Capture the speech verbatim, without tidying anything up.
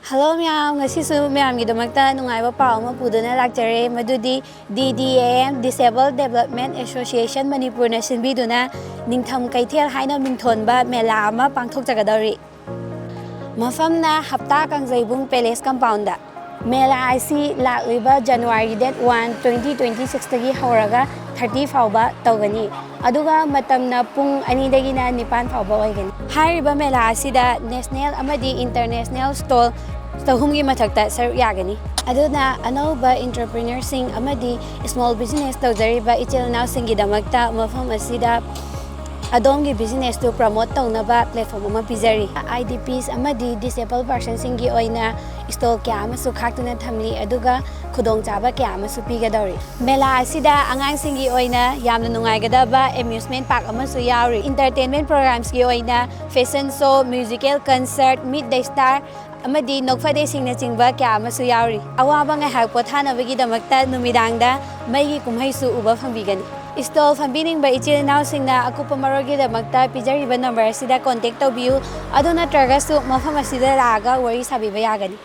Hello ꯃꯌꯥꯝ, ꯉꯁꯤꯁꯨ ꯃꯌꯥꯝꯒꯤꯗꯃꯛꯇ ꯅꯨꯡꯉꯥꯏꯕ ꯄꯥꯎ ꯑꯃ ꯄꯨꯗꯨꯅ ꯂꯥꯛꯆꯔꯦ꯫ ꯃꯗꯨꯗꯤ D D A M, Disabled Development Association ꯃꯅꯤꯄꯨꯔꯅ ꯁꯤꯟꯕꯤꯗꯨꯅ ꯅꯤꯡꯊꯝ ꯀꯩꯊꯦꯜ ꯍꯥꯏꯅ ꯃꯤꯡꯊꯣꯟꯕ ꯃꯦꯂꯥ ꯑꯃ ꯄꯥꯡꯊꯣꯛꯆꯒꯗꯧꯔꯤ꯫ ꯃꯐꯝꯅ ꯍꯞꯇꯥ ꯀꯥꯡꯖꯩꯕꯨꯡ Palace Compound꯫ ꯃꯦꯂꯥ ꯑꯁꯤ ꯂꯥꯛꯂꯤꯕ January date one, twenty twenty six ꯇꯒꯤ ꯍꯧꯔꯒ thirty ꯐꯥꯎꯕ ꯇꯧꯒꯅꯤ꯫ ꯑꯗꯨꯒ ꯃꯇꯝꯅ ꯄꯨꯡ ꯑꯅꯤꯗꯒꯤꯅ ꯅꯤꯄꯥꯟ ꯐꯥꯎꯕ ꯑꯣꯏꯒꯅꯤ꯫ ꯍꯥꯏꯔꯤꯕ ꯃꯦꯂꯥ ꯑꯁꯤꯗ national ꯑꯃꯗꯤ international stall ꯆꯍꯨꯝꯒꯤ ꯃꯊꯛꯇ ꯁꯔꯨꯛ ꯌꯥꯒꯅꯤ꯫ ꯑꯗꯨꯅ ꯑꯅꯧꯕ entrepreneurꯁꯤꯡ ꯑꯃꯗꯤ small business ꯇꯧꯖꯔꯤꯕ ꯏꯆꯤꯜ ꯏꯅꯥꯎꯁꯤꯡꯒꯤꯗꯃꯛꯇ ꯃꯐꯝ ꯑꯁꯤꯗ ꯑꯗꯣꯝꯒꯤ businessꯇꯨ promote ꯇꯧꯅꯕ platform ꯑꯃ ꯄꯤꯖꯔꯤ꯫ IDPs ꯑꯃꯗꯤ disabled personꯁꯤꯡꯒꯤ ꯑꯣꯏꯅ stall ꯀꯌꯥ ꯑꯃꯁꯨ ꯈꯥꯛꯇꯨꯅ ꯊꯝꯂꯤ, ꯑꯗꯨꯒ ꯈꯨꯗꯣꯡꯆꯥꯕ ꯀꯌꯥ ꯑꯃꯁꯨ ꯄꯤꯒꯗꯧꯔꯤ꯫ ꯃꯦꯂꯥ ꯑꯁꯤꯗ ꯑꯉꯥꯡꯁꯤꯡꯒꯤ ꯑꯣꯏꯅ ꯌꯥꯝꯅ ꯅꯨꯡꯉꯥꯏꯒꯗꯕ amusement park ꯑꯃꯁꯨ ꯌꯥꯎꯔꯤ꯫ Entertainment programmeꯁꯀꯤ ꯑꯣꯏꯅ fashion show, musical concert, meet the star, ꯑꯃꯗꯤ ꯅꯣꯛꯐꯗꯦꯁꯤꯡꯅꯆꯤꯡꯕ ꯀꯌꯥ ꯑꯃꯁꯨ ꯌꯥꯎꯔꯤ꯫ ꯑꯋꯥꯕ ꯉꯥꯏꯍꯥꯛ ꯄꯣꯊꯥꯅꯕꯒꯤꯗꯃꯛꯇ ꯅꯨꯃꯤꯗꯥꯡꯗ ꯃꯩꯒꯤ ꯀꯨꯝꯍꯩꯁꯨ ꯎꯕ ꯐꯪꯕꯤꯒꯅꯤ꯫ Stall ꯐꯝꯕꯤꯅꯤꯡꯕ ꯏꯆꯤꯜ ꯏꯅꯥꯎꯁꯤꯡꯅ ꯑꯀꯨꯞꯄ ꯃꯔꯣꯜꯒꯤꯗꯃꯛꯇ ꯄꯤꯖꯔꯤꯕ number ꯑꯁꯤꯗ contact ꯇꯧꯕꯤꯌꯨ꯫ ꯑꯗꯨ ꯅꯠꯇ꯭ꯔꯒꯁꯨ ꯃꯐꯝ ꯑꯁꯤꯗ ꯂꯥꯛꯑꯒ ꯋꯥꯔꯤ ꯁꯥꯕꯤꯕ ꯌꯥꯒꯅꯤ꯫